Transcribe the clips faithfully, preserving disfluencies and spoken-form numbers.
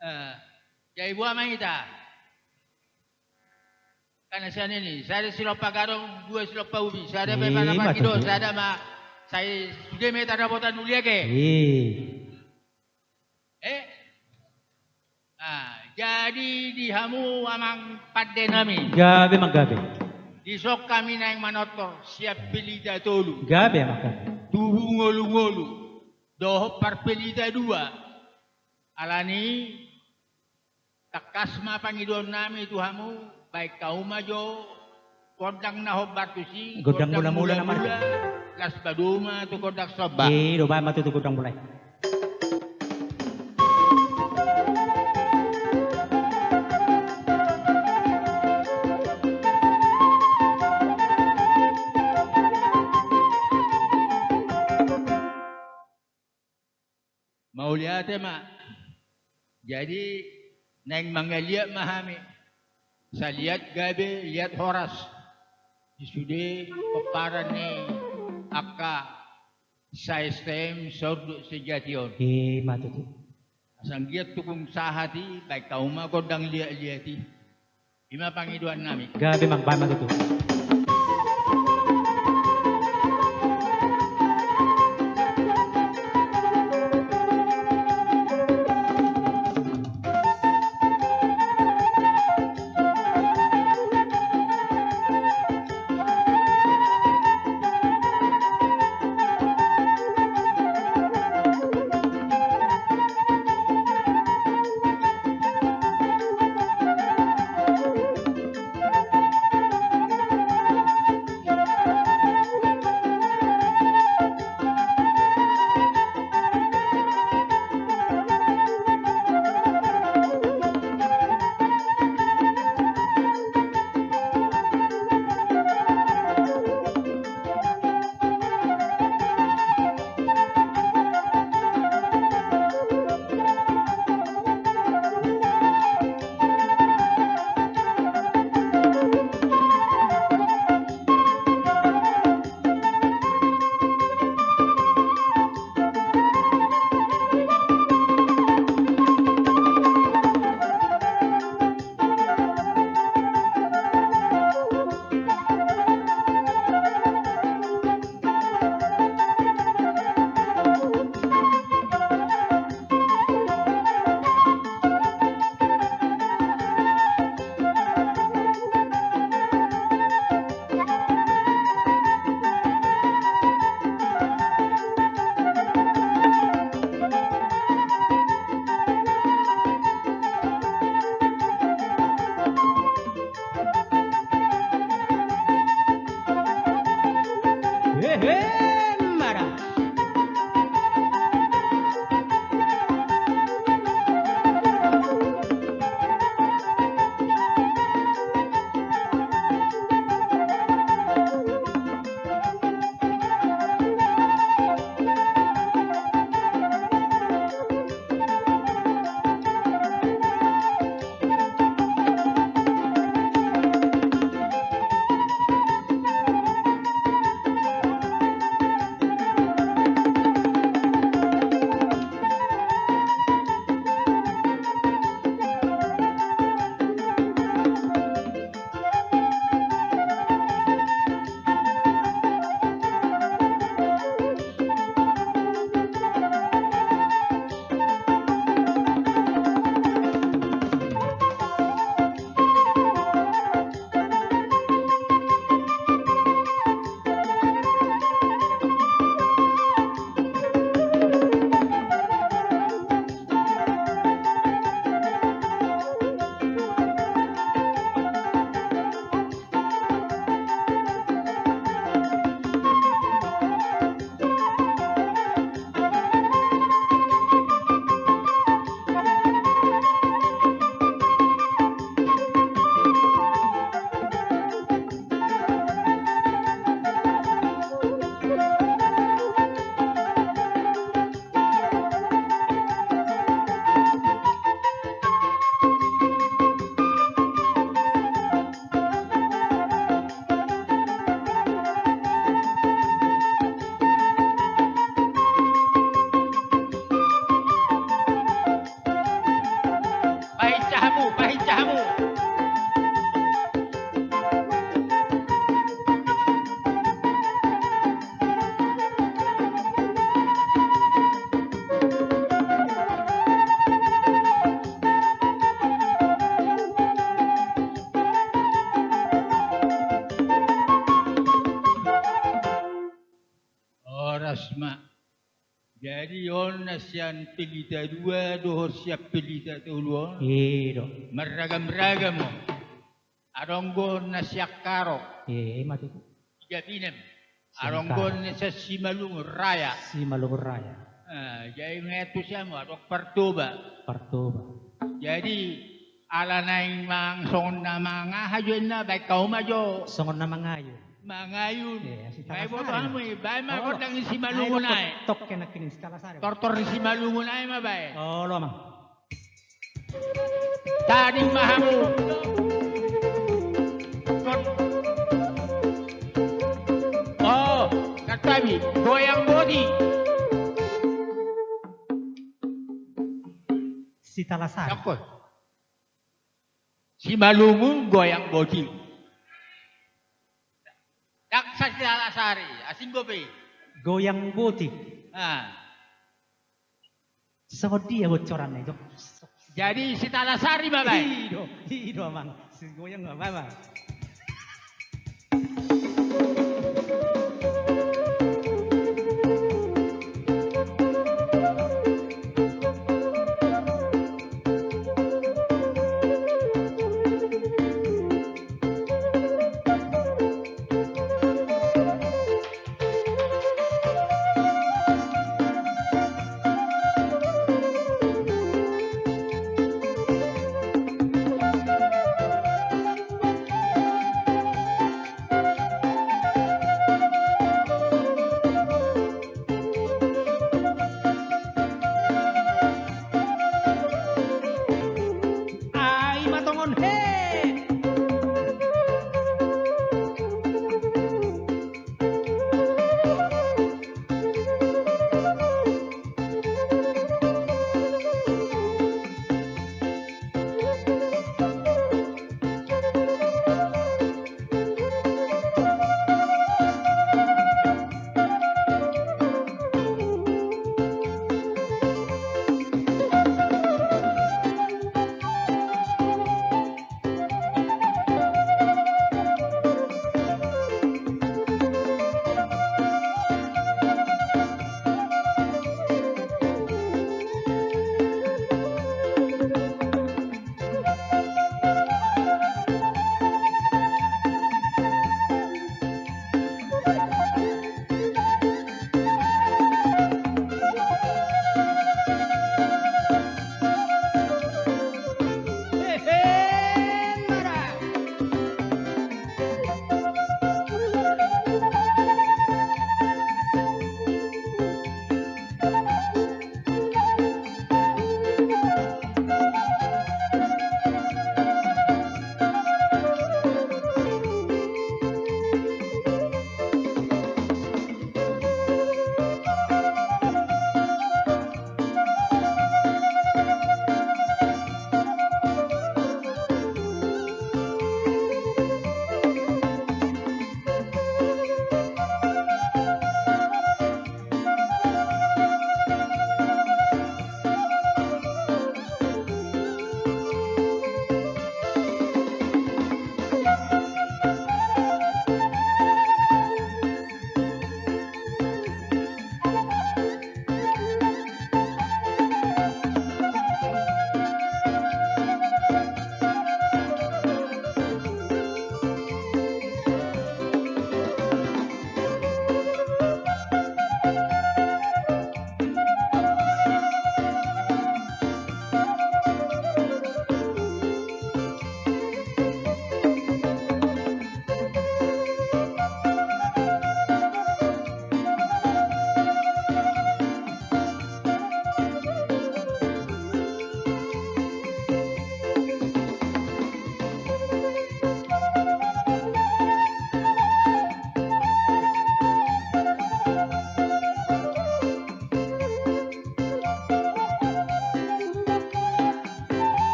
Eh, jadi boha ma hita? Kan sian i, sada silompa gadong, dua silompa ubi, sada pe, eh, ma na tutu, sada ma, sai sude ma hita dapotan uli ake. Eh. Ah, jadi di hamu amang pande nami. Gabe amang gabe. Dison hami naeng manortor sian pelita tolu. Gabe amang gabe. Tubu ngolu-ngolu dohot parpelita dua. Alani tangkas ma pangidoan nami tu hamu, baen hamu ma jo gondang na hombar tusi, gondang mula-mula na marga. Las padomu ma tu gondang somba. Eh, do baen ma tutu gondang mula i. Mauliate ma. Jadi naeng mangaliat ma hami. Saliat gabe, liat horas. Di sude pomparan ni angka S T M Saur Sejati on. Eh, ma tutu. Asa anggiat tung sahat i, baen hamu ma gondang liat-liat i. I ma pangidoan nami. Gabe amang, baen ma tutu. Jadi on na sian Pelita dua dohot sian Pelita tolu on. I do. Marragam-ragam on. Adong do na sian Karo. I, i ma tutu. Di Japinam. Adong do na sian Simalungun Raya. Simalungun Raya. Ah, jadi nga tu siamu adong Partoba. Partoba. Jadi ala naeng mang songon na mangaha jo inna, baen hamu ma jo. Songon na mangayun. Mangayun. Baen boto hamu i, baen ma gondang ni Simalungun ae. Tortor ni Simalungun ae ma baen. Olo ma. Tading ma hamu. Oh, santabi, goyang boti. Sitalasari. Simalungun goyang boti. Ndang Sitalasari, asing dope. Goyang boti. Ah. Songon dia bocoranna i, Jok? Jadi Sitalasari ma baen. I do, i do amang. Sigoyang ma baen ma.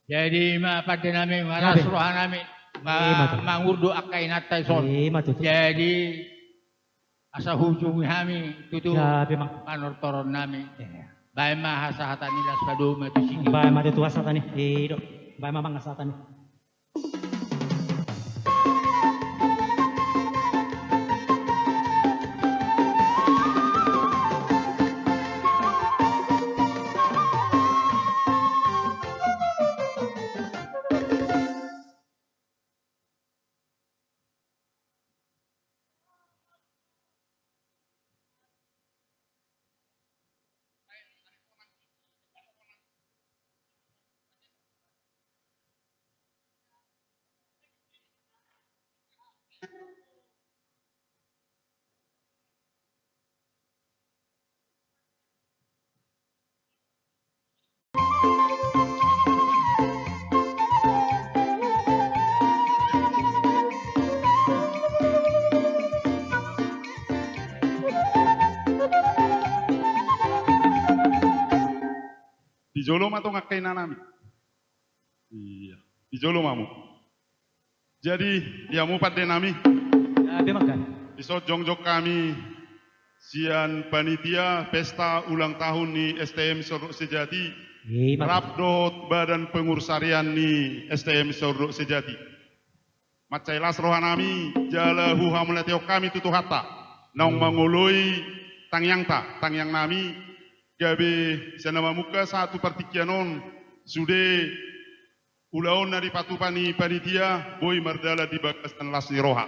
Jadi ma pande nami, malas roha nami, ma-, mangurdu angka inanta dison. Jadi asa hujungi hami tutu panortoron nami. Baen ma hasahatan i, laos padomu ma tu si. Baen ma tutu hasahatan i. Baen ma, Amang, hasahatan i. Di jolo ma tong angka inanami. Iya, di jolo ma hamu. Jadi, di hamu pande nami. Dison jongjong hami sian panitia pesta ulang tahun ni S T M Sordok Sejati. Rap dohot badan pengurus harian ni S T M Sordok Sejati. Mansai las roha nami, jala huhamauliatehon hami tu Tuhanta. Naung mangoloi tangiangta, tangiang nami, gabe sian na mamungka sahat tu partingkian on, sude ulaon na dipatupa ni panitia, boi mardalan di bagasan las ni roha.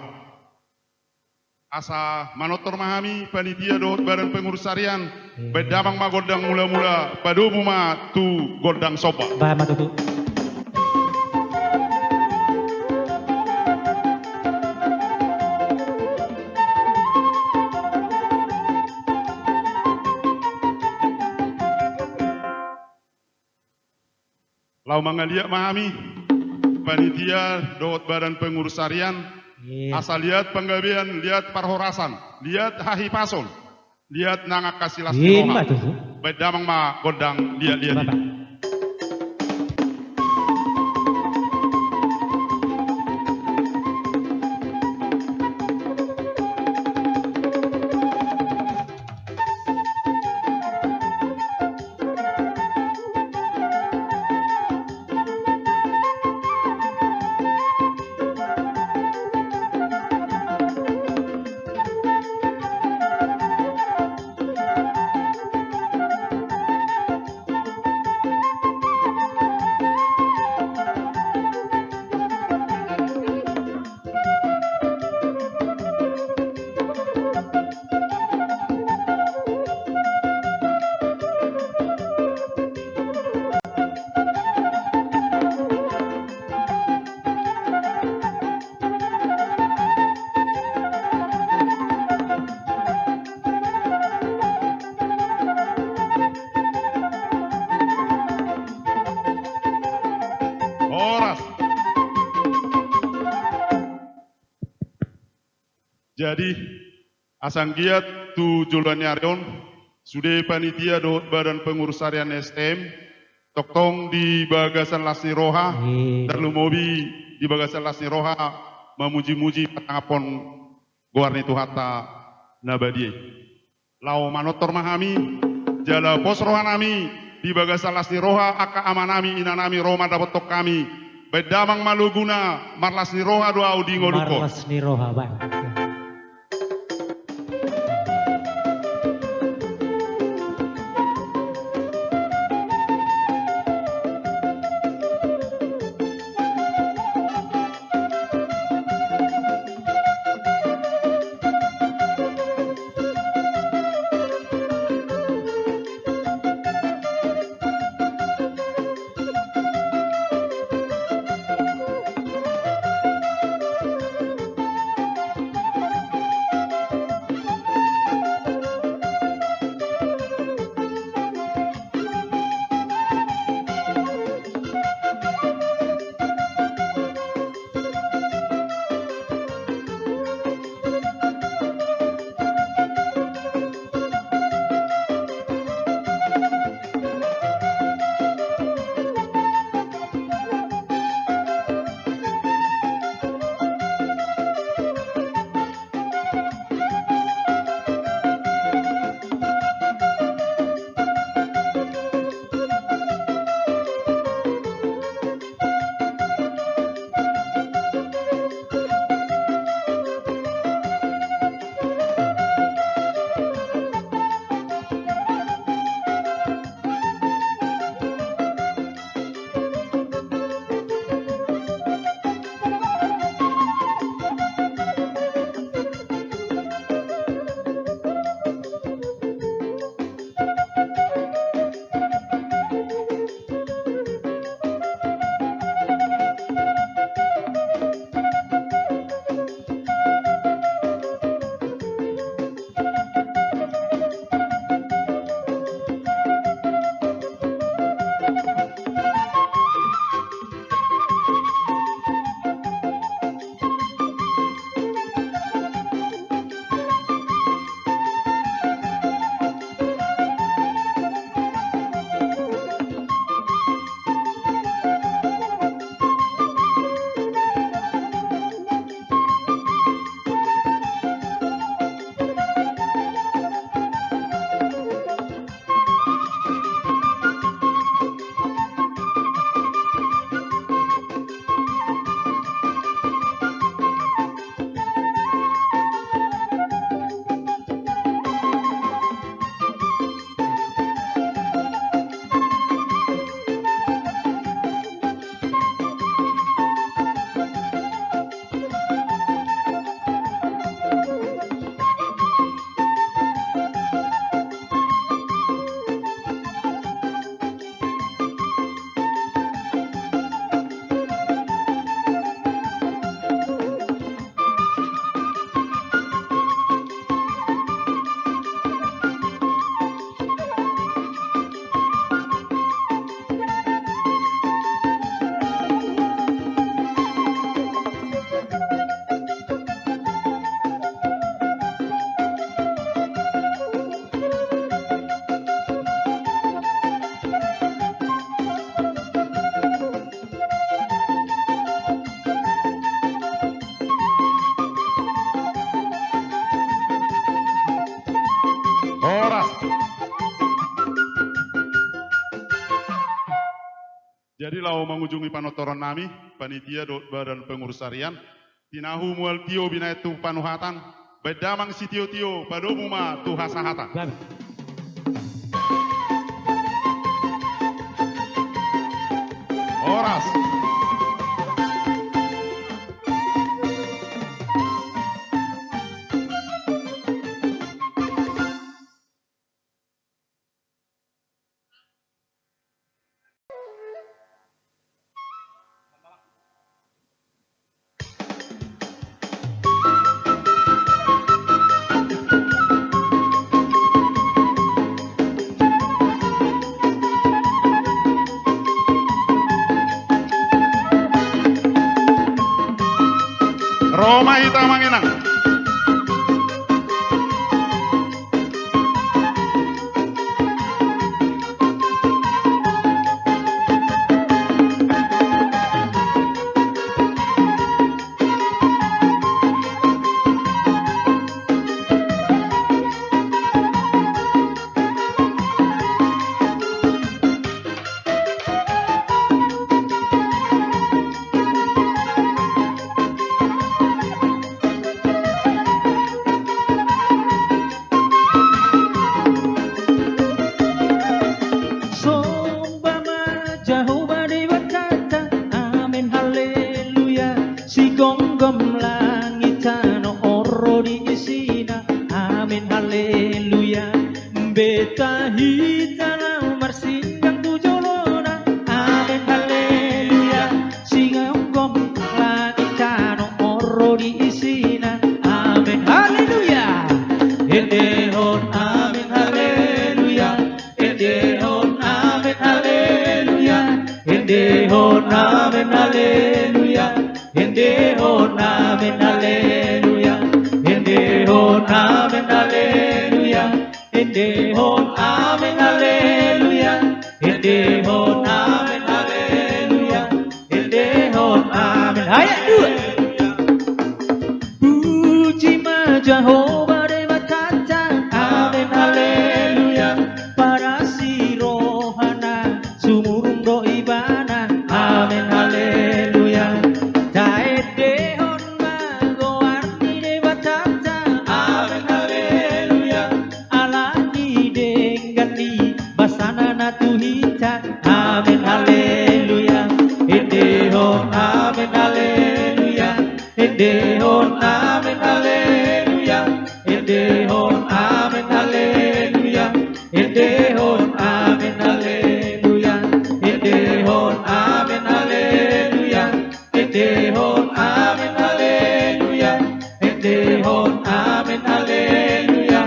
Asa manortor ma hami, panitia dohot badan pengurus harian, baen damang ma gondang mula-mula, padomu ma tu gondang somba. Baen ma tutu. Laho mangaliat ma hami, panitia dohot badan pengurus harian, asa liat panggabean, liat parhorasan, liat hahipason, liat nang angka silas ni roha. Baen damang ma gondang liat-liat i. Horas. Jadi, asa anggiat tu joloan ni ari on, sude panitia dohot badan pengurus harian S T M, tongtong di bagasan las ni roha, tarlumobi di bagasan las ni roha, mamuji-muji, patangaphon goar ni Tuhanta na badia i. Laho manortor ma hami, jala pos roha nami, di bagasan las ni roha angka ama nami, ina nami ro mandapothon hami. Baen damang ma loguna, marlas ni roha do ahu di ngolungkon. Marlas ni roha, baen. Jadi laho mangujungi panortoran nami, panitia dohot badan pengurus harian, tinahu mual tio binahen tu panuhatan, baen damang sitio-tio, padomu ma tu hasahatan. Gabe. Horas. Ro ma hita, amang inang. Somba ma Jahowa Debatanta, amen haleluya. Sigomgom langit tano on ro di isina, amen haleluya. Beta hita laho marsindang tu jolona, amen haleluya. Sigomgom langit tano on ro di isina, amen haleluya. Endehon amen haleluya. Endehon amen haleluya. Endehon amen haleluya. Endehon amen haleluya. Endehon amen haleluya. Endehon amen haleluya. Endehon amen haleluya. Endehon amen. Ayat dua. Puji ma Jahowa Debatanta. Amen haleluya. Parasi rohana sumurung do ibana. Amen haleluya. Taendehon ma goar ni Debatanta. Amen haleluya. Ala ni denggan ni basana na tu hita. Amen haleluya. Endehon amen haleluya. Endehon amen haleluya. Endehon amen haleluya. Endehon amen haleluya. Endehon amen haleluya. Endehon amen haleluya. Endehon amen haleluya.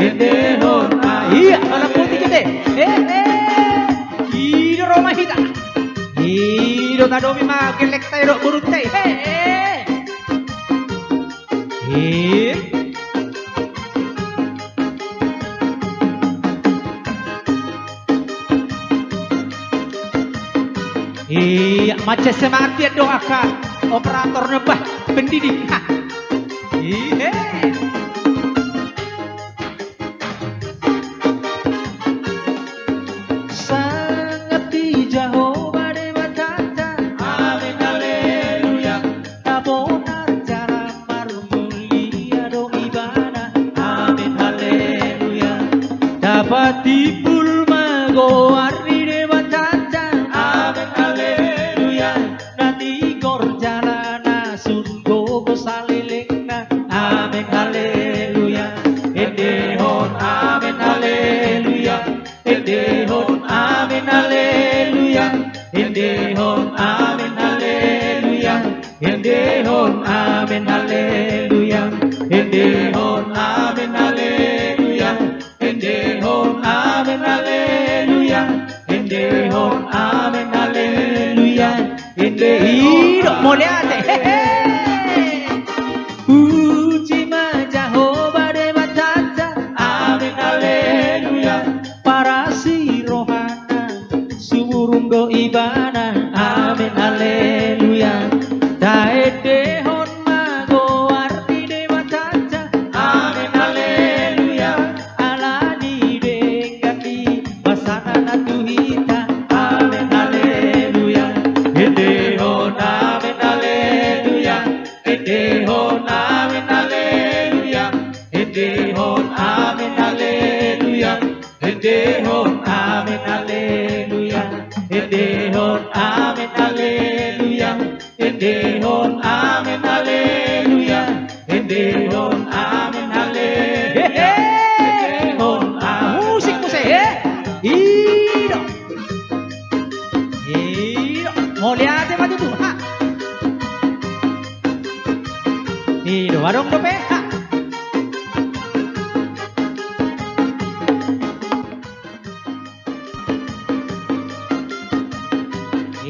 Endehon amen. Ia, pala putih gede. Eh, eh. I do ro ma hita. I do tadomi ma gellengta i dohot borunta i. Eh, eh. Eh. Ia, mansai semangat ia do angka operator nambah pendidik. Ha. Iya. Sangap di Jahowa Debatanta. Amen haleluya. Tabonar jala marmulia do ibana. Amen haleluya. Tapatimbul ma goar ni Debatanta. Amen haleluya. Na tigor jala na sun gogo salelengna. Amen haleluya. Endehon amen haleluya. Endehon amen haleluya. Endehon amen haleluya. Endehon amen haleluya. Endehon amen haleluya. Endehon amen haleluya. Endehon amen haleluya. Ende i do mauliate. Hehe. Puji ma Jahowa Debatanta. Amen haleluya. Parasi rohana sumurung do ibana. Amen haleluya. Taendehon ma goar ni Debatanta. Amen haleluya. Ala ni denggan ni basana na tu hita. Amen haleluya. Endehon amen haleluya. Endehon amen haleluya. Endehon amen haleluya. Endehon amen. Musik, musik, eh? Ido. Ido. Mauliate ma tutu, ha. Ido, adong dope, ha.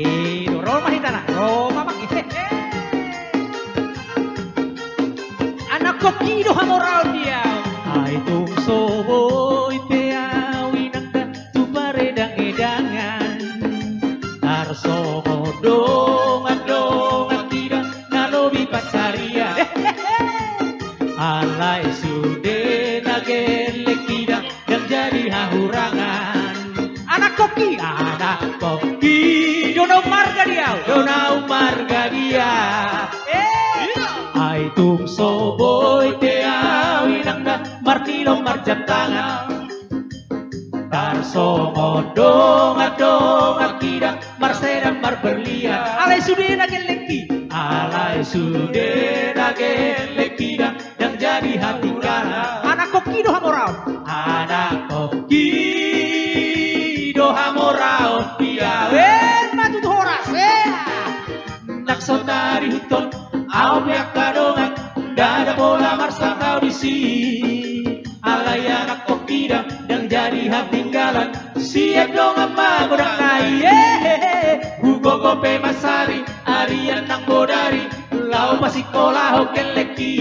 Ido, ro ma hita na, ro ma, Amang. Anak kongki do hamoraon di au. Ai tung so boi pe au inang da tu paredangedangan. Tarsongon dongan-dongan hita na lobi pansarian. Alai sude na gelleng hita, ndang jadi hahurangan. Anak kongki, anak kongki do na ummarga di au, do na ummarga di au. Eh. Ai tung so boi pe au inang da marnilom marjamtangan. Tarsongon dongan-dongan hita, marseda marberlian. Alai sude na gellengki. Alai sude na gellengki da, ndang jadi hatinggalan. Anak kongki do hamoraon. Anak kongki do hamoraon di au. Eh, ma tutu horas, eh. Nang so tarihuthon au pe angka dongan, ndada pola marsangkap disi. Alai anak kongki da, ndang jadi hatinggalan. Sian dongan ma godang nai, eh, eh, eh. Hugogo pe ma sari, arian nang bodari, laho pasingkolahon gellengki.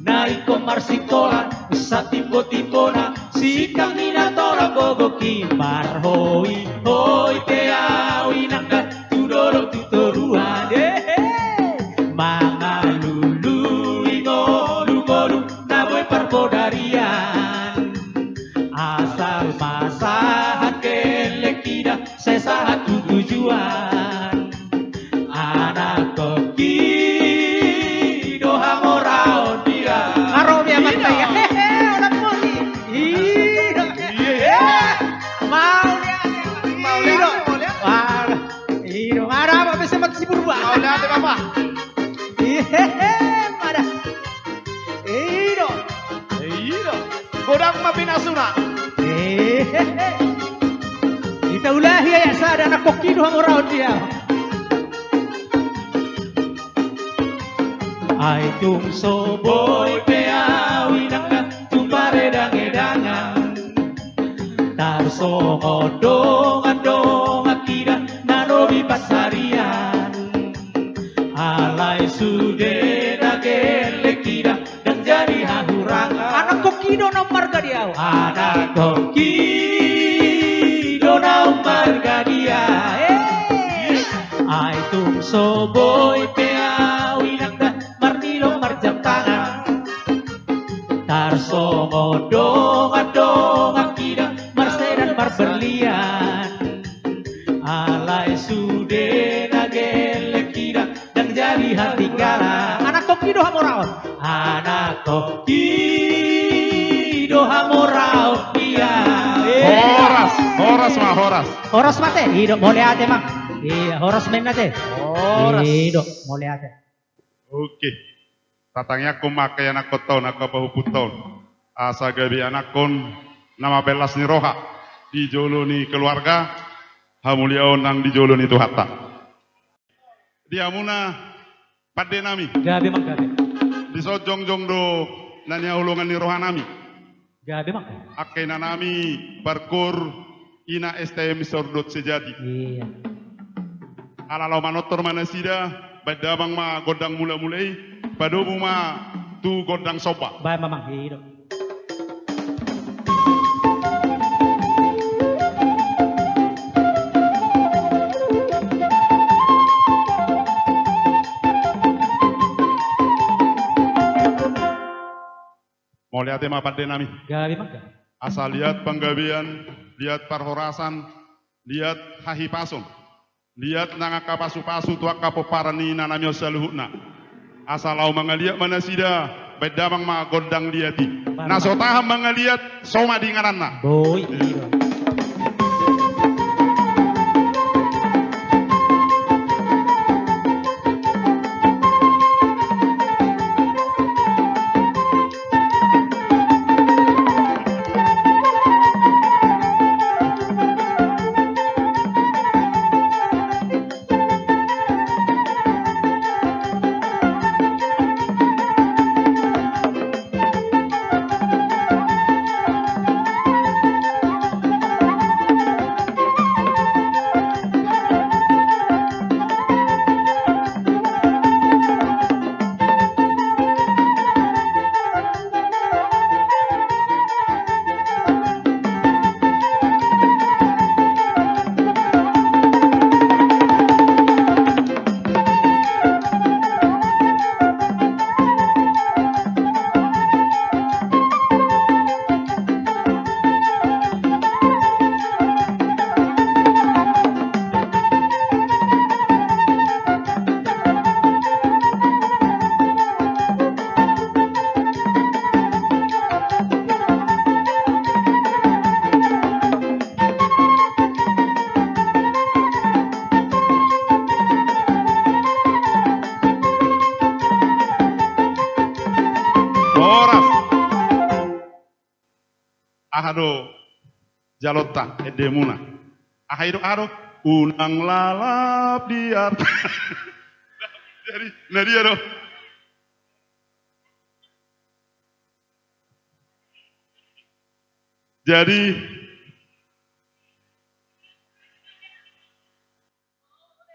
Na ingkon marsikola, satimbo-timbona, sintang ni na torop gogoki, marhoi-hoi pe au inang da, tu dolok tu toruan, eh, eh. Mangalului ngolu-ngolu na boi parbodarian. Asal ma sahat gellengki da, sai sahat tu tujuan. Anak kongki do hamoraon di au. Aro dia mata ya. Hehe, orang poli. Ido. Iya. Mauliate. Mauliate, mauliate. Wah, ido. Ada apa bisa mati si Purba? Mauliate, Bapak. Hehe, ada. Ido. Ido. Godang ma pinasuna. Hehe. Ita ulahi aja sada anak kongki do hamoraon di au. Ai tung so boi pe au inang da tu paredangedangan. Tarsongon dongan-dongan hita na lobi pansarian. Alai sude na gellengki da, ndang jadi hahurangan. Anak kongki do na ummarga di au. Anak kongki do na ummarga di au. Eh. Ai tung so boi pe au inang da marnilom marjamtangan. Tarsongon dongan-dongan hita, marseda marberlian. Alai sude na gellengki da, ndang jadi hatinggalan. Anak kongki do hamoraon. Anak kongki do hamoraon di au. Horas, horas ma, horas. Horas ma te, ido, mauliate ma. Iya, horas ma inna te. Horas. Ido, mauliate. Oke. Tatangiangkon ma angka ianakkonta on, angka pahompunta on. Asa gabe anakkon na mapalas ni roha di jolo ni keluarga, hamuliaon nang di jolo ni Tuhanta. Di hamuna pande nami. Gabe, Amang, gabe. Dison jongjong do na nihaholongan ni roha nami. Gabe, Amang. Angka ina nami parkoor, Ina S T M Sordot Sejati. Iya. Ala laho manortor ma nasida, baen damang ma gondang mulamula i, padomu ma tu gondang somba. Baen ma, Amang, i do. Mauliate ma pande nami. Gabe ma. Asa liat panggabean, liat parhorasan, liat hahipason, liat nang angka pasupasu tu angka pomparan ni ina nami on saluhutna. Asa laho mangaliat ma nasida, baen damang ma gondang liat i. Na so tahan mangaliat, so ma di ingananna. Boi, i do. Aha do jalonta, endemuna? Aha i do, aha do? Unang lalap di arta. Jadi, na dia do. Jadi,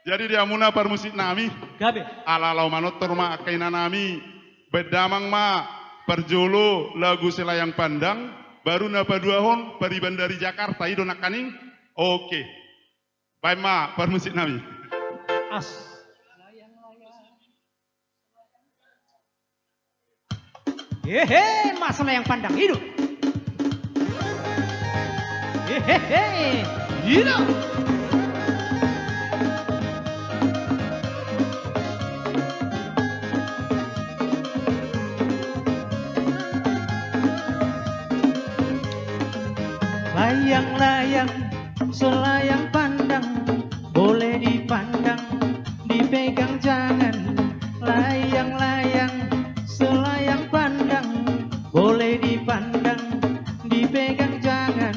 jadi di hamuna parmusik nami. Gabe. Ala laho manortor ma angka ina nami. Baen damang ma parjolo lagu Selayang Pandang, baru na paduahon Pariban dari Jakarta, i do nangkaning. Oke. Baen ma parmusik nami. As. Hehe, ma Selayang Pandang, i do. Hehehe, i do. Layang-layang, selayang pandang, boleh dipandang, dipegang jangan. Layang-layang, selayang pandang, boleh dipandang, dipegang jangan.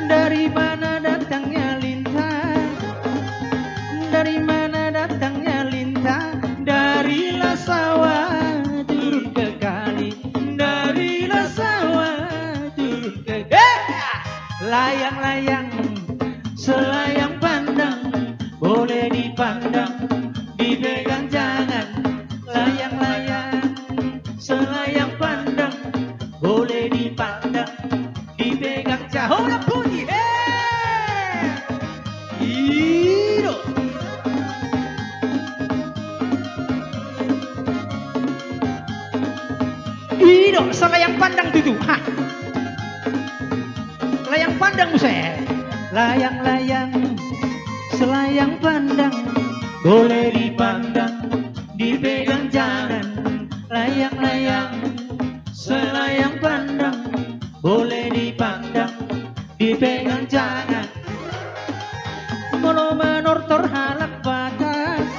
Dari mana datangnya lintah? Dari mana datangnya lintah? Dari Lasawa turun ke kali. Dari Lasawa turun ke, eh! Layang-layang, selayang pandang, boleh dipandang, dipegang jangan. Layang-layang, selayang pandang, boleh dipandang, dipegang jangan. Hola bunyi, eh! I do. I do, selayang pandang tutu. Ha. Layang pandang muse. Layang-layang, selayang pandang, boleh dipandang, dipegang jangan. Layang-layang, selayang pandang, boleh dipandang, dipegang jangan. Molo manortor halak Batak,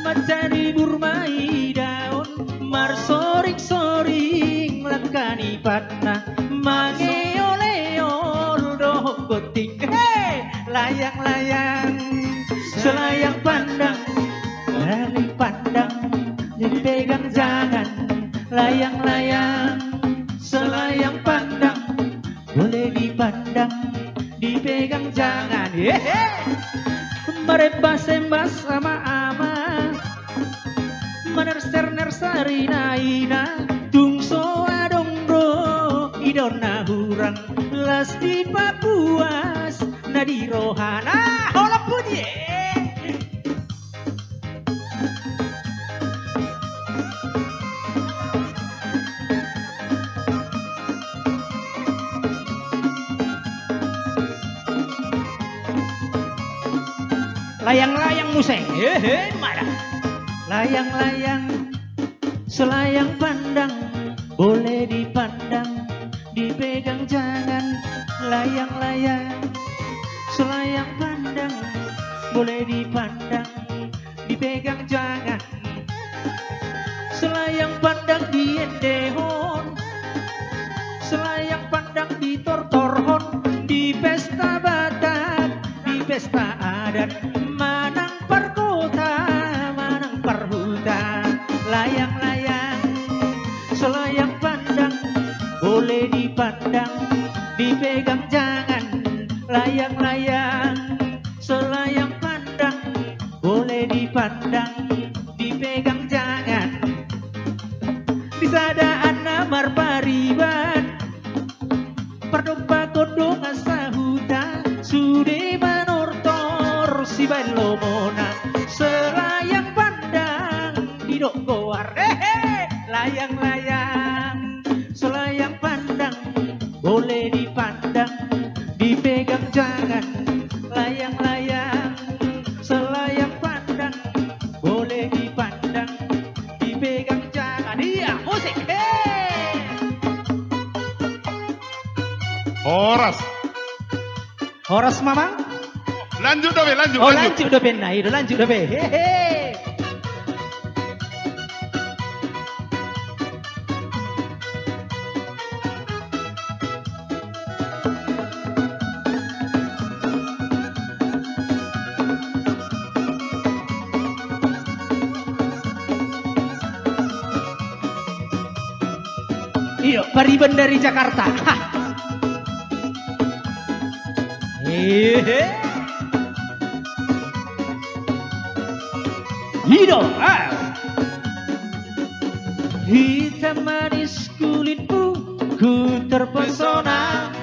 mancari burma idaon, marsoring-soring langka ni patna, mangeol-eol dohot gonting. He! Layang-layang, selayang pandang, layang pandang, dipegang jangan. Layang-layang, selayang pandang, boleh dipandang, dipegang jangan. Hehe. Marembas-embas ama-ama, manerser-nerser ina-ina, tung so adong do idaon na hurang, las dipapuas na di rohana. Hola bunyi, eh! Layang-layang muse. Hehe, mana? Layang-layang, selayang pandang, boleh dipandang, dipegang jangan. Layang-layang, selayang pandang, boleh dipandang, dipegang jangan. Selayang pandang diendehon, selayang pandang ditortorhon, di pesta Batak, di pesta adat, manang parkota, manang parhuta. Layang-layang, selayang pandang, boleh dipandang, dipegang jangan. Layang-layang, selayang pandang, boleh dipandang, dipegang jangan. Di sada anna marpariban, pardompakkon dongan sahuta, sude manortor sibaen lomona, selayang pandang didok goar. Hehe, layang-layang, selayang pandang, boleh dipandang, dipegang jangan. Layang-layang, selayang pandang, boleh dipandang, dipegang jangan. Iya, musik. He! Horas. Horas, Mamang. Lanjut dope, lanjut, oh, lanjut. Lanjut dope, na, i do, lanjut dope. Hehe. Iyo, Pariban dari Jakarta. Hah. Hehe. Ido, ah. Hitam manis kulitmu, ku terpesona.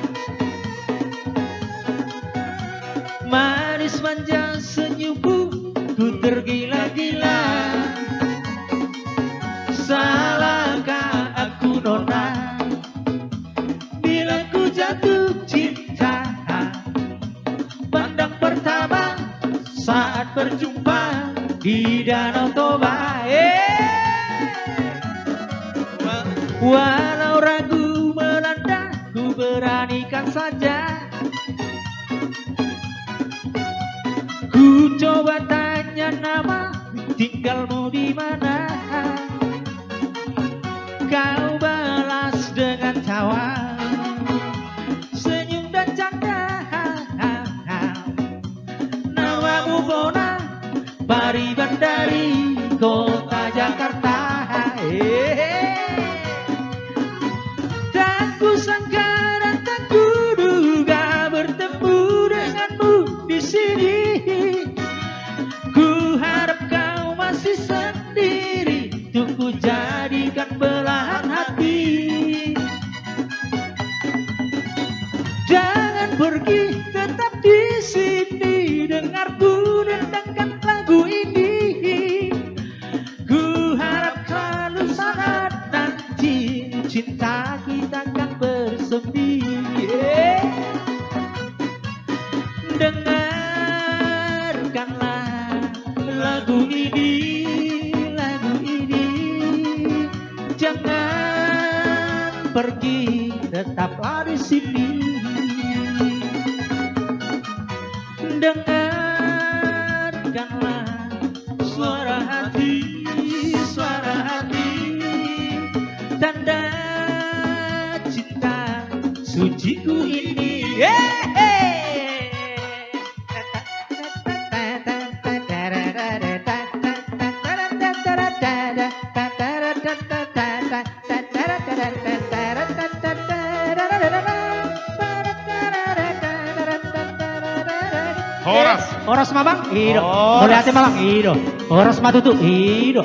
Manis manja senyummu, ku tergila-gila. Salahkah aku, Nona, bila ku jatuh cinta? Pandang pertama saat berjumpa di Danau Toba. Eh. Walau ragu melanda, ku beranikan saja. Ku coba tanya nama, tinggalmu di mana? Kau balas dengan tawa, senyum dan canda. Namamu Bona, Pariban dari kota Jakarta. Hehe. Tak kusangka dan tak kuduga bertemu denganmu di sini. Ku harap kau masih sendiri, untuk ku jadikan belahan hati. Jangan pergi, tetap di sini, dengar ku dendangkan lagu ini. Ku harap selalu saat nanti cinta kita akan bersemi. Yeah. Dengarkanlah lagu ini, lagu ini. Jangan pergi, tetaplah di sini. Dengarkanlah suara hati, suara hati, tanda cinta suciku ini. Hehe. Horas. Horas ma, Bang? I do. Horas. Mauliate ma, Bang? I do. Horas ma tutu. I do.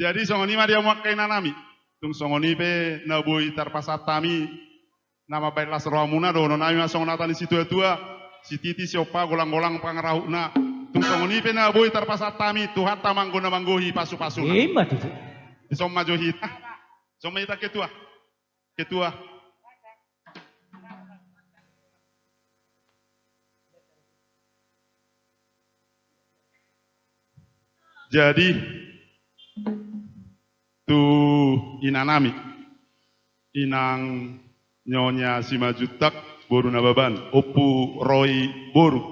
Jadi songon i ma di hamu angka inanami. Tung songon i pe na boi tarpasahat hami na mambahen las rohamuna, dohononnami ma songon hata ni situatua: Sititi siompa, golanggolang pangarahutna. Tung songon i pe na boi tarpasahat hami, Tuhanta ma anggo na manggohi pasupasuna. Ima tutu. Dison ma jo hita. Dison ma hita, Ketua. Ketua. Jadi, tu inanami, Inang Nyonya Simanjuntak, boru Nababan, Ompu Roy boru.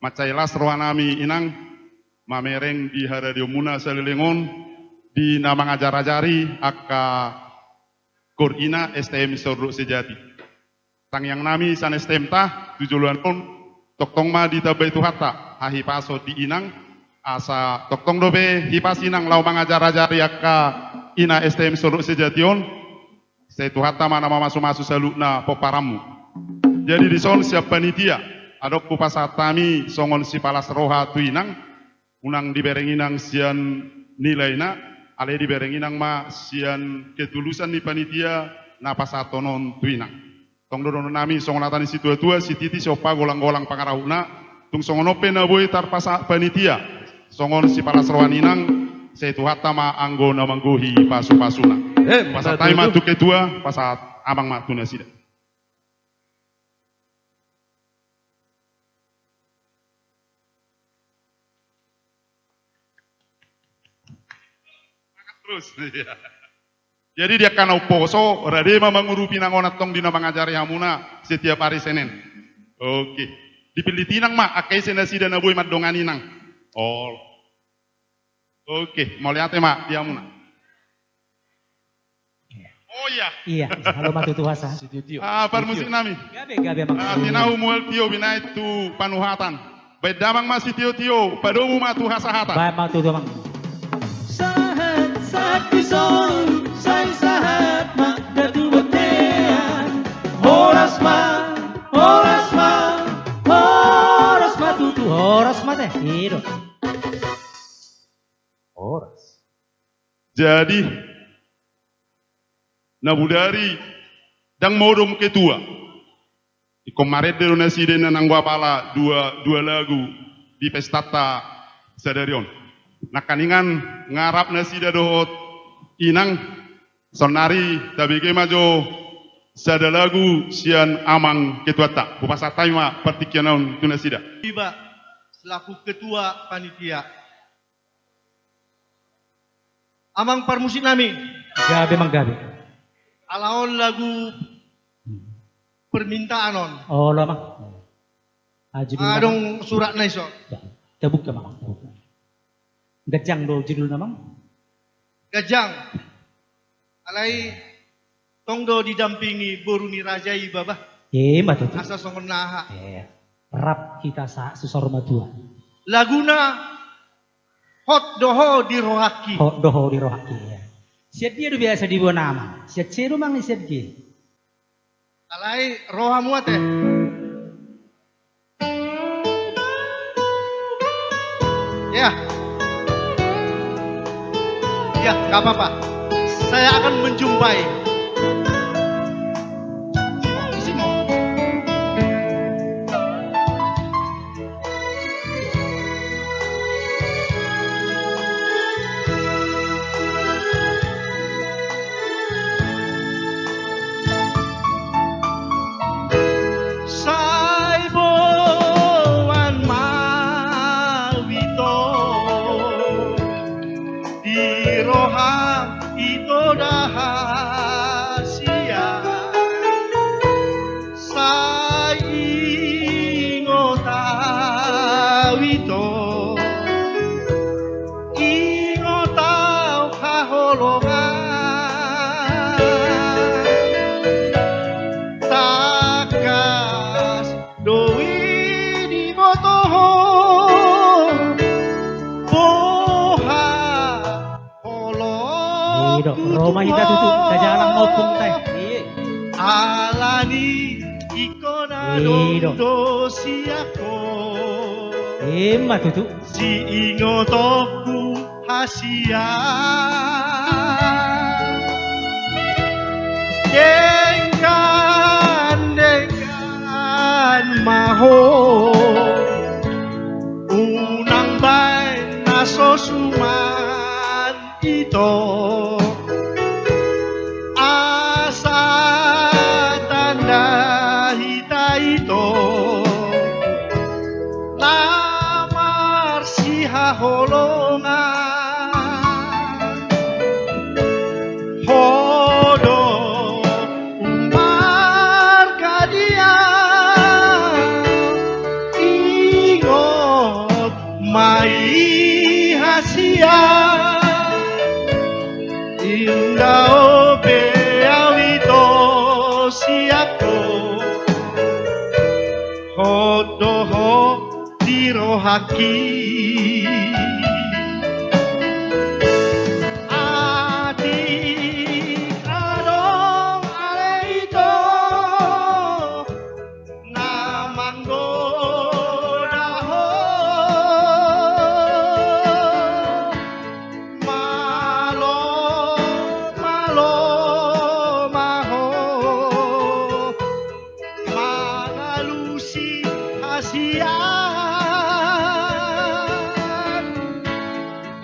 Mansai las rohanami, Inang, mamereng di haradeonmuna saleleng on, di na mangajarajari angka koor ina S T M Sordok Sejati. Tangiangnami sian S T M-ta tu joloan on, tongtong ma ditambai Tuhanta hahipason di Inang, asa tongtong dope hipas Inang laho mangajarajari angka ina S T M Sordok Sejati on. Sai Tuhanta ma na mamasumasu saluhutna pomparanmu. Jadi dison sian panitia, adong hupasahat hami songon sipalas roha tu Inang, unang dibereng Inang sian nilaina, alai dibereng Inang ma sian ketulusan ni panitia na pasahathon on tu Inang. Tong do dohononnami songon hata ni situatua: Sititi siompa, golanggolang pangarahutna. Tung songon on pe na boi tarpasahat panitia songon sipalas roha ni Inang, sai Tuhanta ma anggo na manggohi pasupasuna. Pasahat hami ma tu ketua, pasahat amang ma tu nasida. Terus. Jadi di angka na umposo, rade ma mangurupi Inang on antong di na mangajari hamuna setiap hari Senin. Oke. Dipillit Inang ma angka ise nasida na boi mandongani Inang. Olo. Oke, mauliate ma di hamuna. Oh iya. Iya, halo ma tutu hasa. Ah, parmusiknami. Gabe, gabe, amang. Ah, tinahu mual tio binahen tu panuhatan. Bahen damang ma sitiotio, padomu ma tu hasahatan. Bahen ma tutu, amang. Sahat, sahat di solu, sai sahat. Ma, horas ma, horas ma tutu, horas ma te. I do. Horas. Jadi, na bodari ndang modom ketua. Ingkon marende do nasida i na nanggo apala dua, dua lagu di pestanta sadari on. Nangkaningan nga rap nasida dohot inang, saonnari tabege ma jo sada lagu sian amang ketuanta. Hupasahat hami ma partingkian on tu nasida. Iba selaku ketua panitia. Amang parmusik nami. Gabe, amang, gabe. Ala on lagu permintaan on. Olo, amang. Aji dulu, amang. Adong suratna i so. Ya, tabuka, amang, tabuka. Ganjang do judulna, amang? Ganjang. Alai tong do didampingi boru ni raja i, baba. Ima tutu. Asa songon na aha. Rap hita sahat tu saur matua. Laguna Hot do ho di rohangki. Hot do ho di rohangki, ya. Sian dia do biasa diboan, amang? Sian C do, amang, i sian G? Alai rohamu ate. Ya. Ya, nggak apa-apa. Saya akan menjumpai. Sai boan ma au ito di roham, ito, da hasian. Sai ingot au ito, ingot au haholongan. Tangkas do i diboto ho, boha holong. I do, ro ma hita tutu, tajalang ma ompung ta i. Alani ingkon adong do sian ho. Ima tutu. Siingotonku hasian. Denggan, denggan ma ho, unang baen na so suman ito. Asa tanda hita ito na marsihaholongan. Ho do ummarga dia, ingot ma i hasian. Inda ope au ito sian ho, hot do ho di rohangki. Atik adong ale ito na manggoda ho, malo, malo ma ho mangalusi hasian.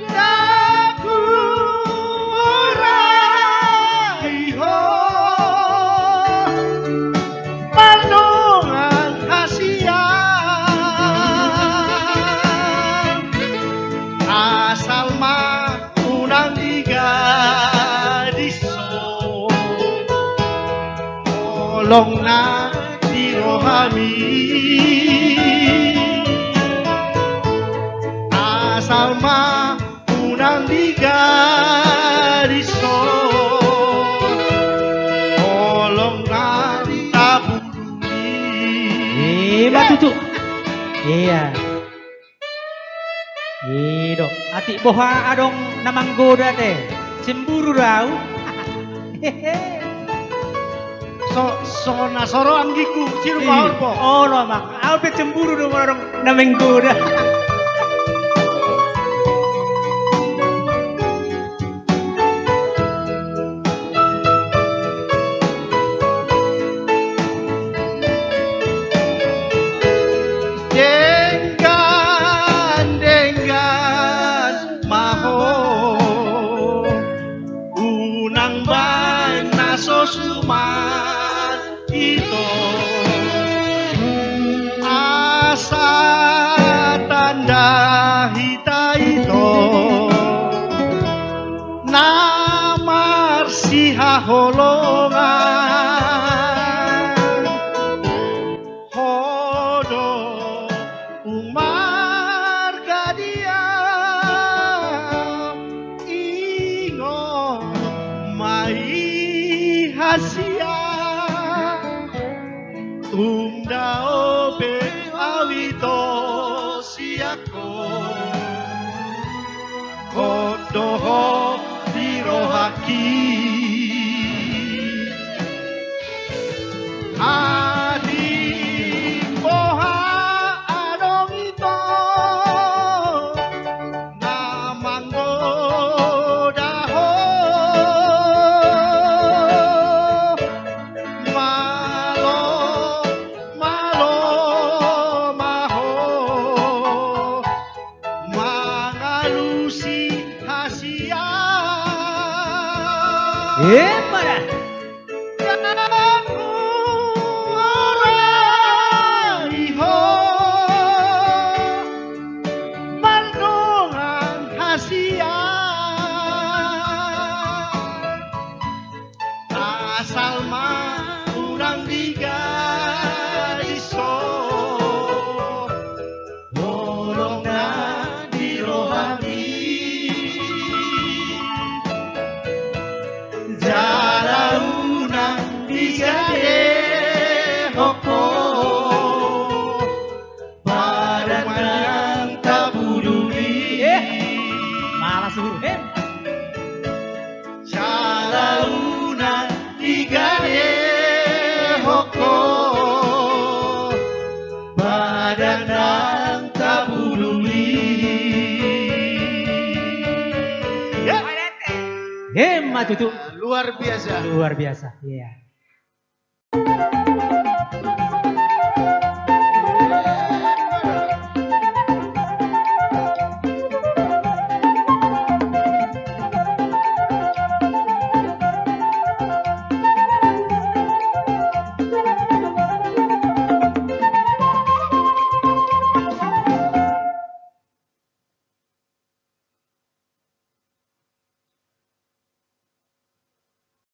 Ndang hurai ho mardongan hasian, asal ma unang digadishon holongna di rohami. Asal ma unang digadishon holongna di tapudungi. Ima tutu. Ia. I do, atik boha adong na manggoda te, cemburu do au. Hehe. So, songon na so ro anggingku, si Rupa Horbo. Olo, Amang. Au pe cemburu do molo adong na menggoda. Denggan, denggan ma ho, unang baen na so suman ito, asa tanda hita ito na marsihaholongan. Ho do ung marga dia, ingot ma i hasian. Tung dao pe au ito sian ho, hot do ho di rohangki. Adong boha adong ito na manggoda ho, malo, malo ma ho mangalusi hasian. Emma da. Ndang huroha ho mardongan hasian. Asal ma unang digadis ho holong na di rohami. Jala unang digadehon ho badan nang tapuduli. Eh, malas guru. Eh. Jala unang digadehon ho badan nang tapuduli. Ya. Emma tutu. Luar biasa. Luar biasa. Iya.